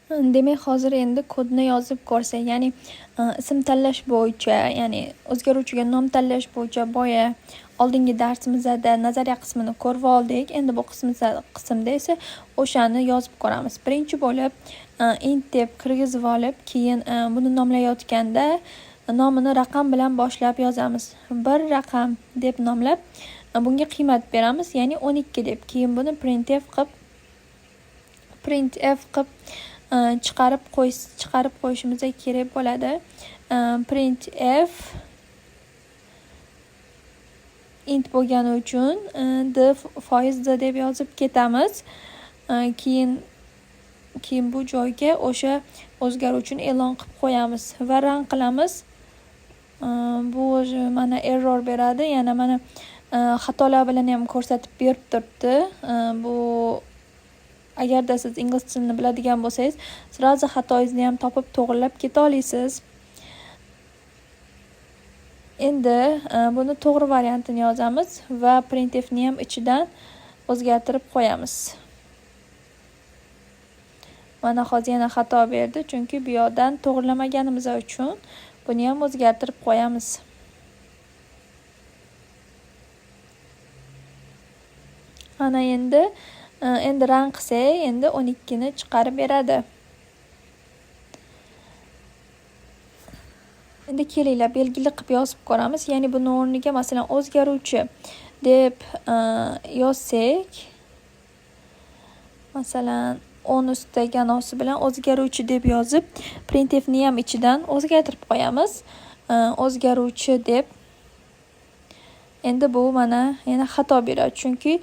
Demak, hozir endi kodni yozib ko'rsak, ya'ni ism tanlash bo'yicha, ya'ni o'zgaruvchiga nom tanlash bo'yicha boya oldingi darsimizda nazariya qismini ko'rib oldik. Endi bu qismda esa o'shani yozib ko'ramiz. Birinchi bo'lib int deb kirgizib olib, keyin buni nomlayotganda nomini raqam bilan boshlab yozamiz. Bir raqam deb nomlab, bunga qiymat beramiz, ya'ni 12 deb. Keyin buni printf qilib chiqarib qo'yishimiz kerak bo'ladi. Printf int bo'lgani uchun d foiz d deb yozib ketamiz. Keyin bu joyga o'sha o'zgaruvchini e'lon qilib qo'yamiz va run qilamiz. Bu уже mana error beradi. Yana mana xatolar bilan ham ko'rsatib berib turibdi. Bu agarda siz ingliz tilini biladigan bo'lsangiz, сразу xatoyingizni ham topib to'g'rilab keta olasiz. Endi buni to'g'ri variantini yozamiz va printfni ham ichidan o'zgartirib qo'yamiz. Mana hozir yana xato berdi, chunki bu yoqdan to'g'rilamaganimiz uchun buni ham o'zgartirib qo'yamiz. Ana endi run qilsak, endi 12 ni chiqarib beradi. Endi kelinglar, belgili qilib yozib ko'ramiz. Ya'ni buni o'rniga masalan o'zgaruvchi deb yozsak, masalan 10 ustidagi anosi bilan o'zgaruvchi deb yozib, printfni ham ichidan o'zgartirib qo'yamiz. O'zgaruvchi deb. Endi bu mana yana xato beradi, chunki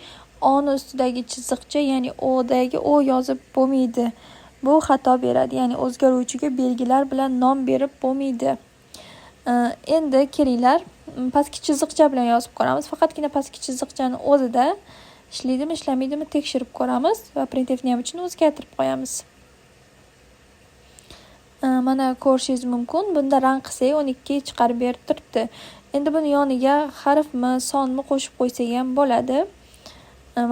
o'n ustidagi chiziqcha, ya'ni O'dagi O yozib bo'lmaydi. Bu xato beradi, ya'ni o'zgaruvchiga belgilar bilan nom berib bo'lmaydi. Endi kelinglar, pastki chiziqcha bilan yozib ko'ramiz. Faqatgina pastki chiziqchani o'zida ishlaydimi, ishlamaydimi tekshirib ko'ramiz va printfni ham ichini o'zgartirib qo'yamiz. Mana ko'rishingiz mumkin, bunda run qilsak 12 chiqarib berib turibdi. Endi buni yoniga harfmi, sonmi qo'shib qo'ysak ham bo'ladi.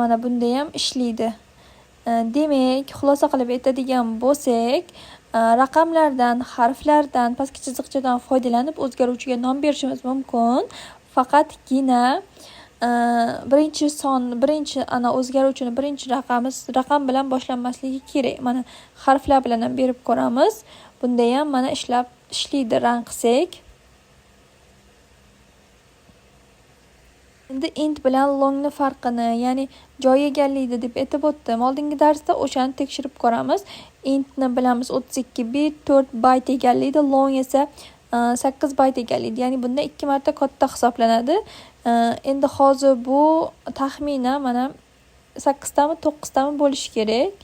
Mana bunda ham ishlaydi. Demak, xulosa qilib aytadigan bo'lsak, raqamlardan, harflardan, pastki chiziqchadan foydalanib o'zgaruvchiga nom berishimiz mumkin. Faqatgina birinchi son, birinchi ana o'zgaruvchini birinchi raqami raqam bilan boshlanmasligi kerak. Mana harflar bilan ham berib ko'ramiz. Bunda ham mana ishlaydi run qilsak. Endi int bilan longni farqini, ya'ni joy egallaydi deb aytib o'tdim. Oldingi darsda o'shani tekshirib ko'ramiz. Intni bilamiz 32 bit, 4 bayt egallaydi, long esa 8 bayt egallaydi. Ya'ni bunda 2 marta katta hisoblanadi. Endi hozir bu taxminan mana 8tami, 9tami bo'lishi kerak.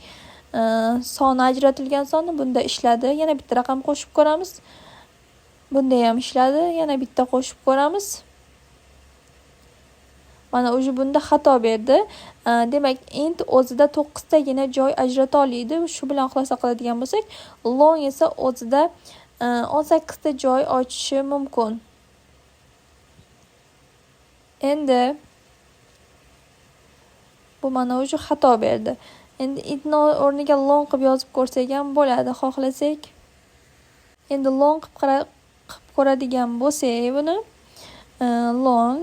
Soni ajratilgan soni bunda ishladi. Yana bitta raqam qo'shib ko'ramiz. Bunda ham ishladi. Yana bitta qo'shib ko'ramiz. Mana уже bunda xato berdi. Demak, int o'zida 9tagina joy ajrata oladi. Shu bilan xulosa qiladigan bo'lsak, long esa o'zida 18ta joy ochishi mumkin. Endi bu mana уже xato berdi. Endi intni o'rniga long qilib yozib ko'rsak ham bo'ladi, xohlasak. Endi long qilib ko'radigan bo'lsak buni, long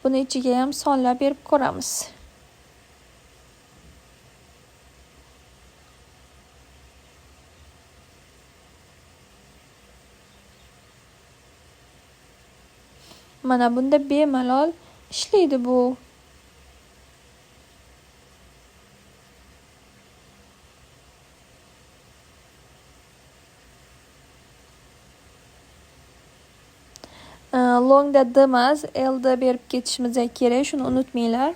buni ichiga ham sonlar berib ko'ramiz. Mana bunda bemalol ishlaydi bu. Longda D emas, L D berib ketishimiz kerak, shuni unutmanglar.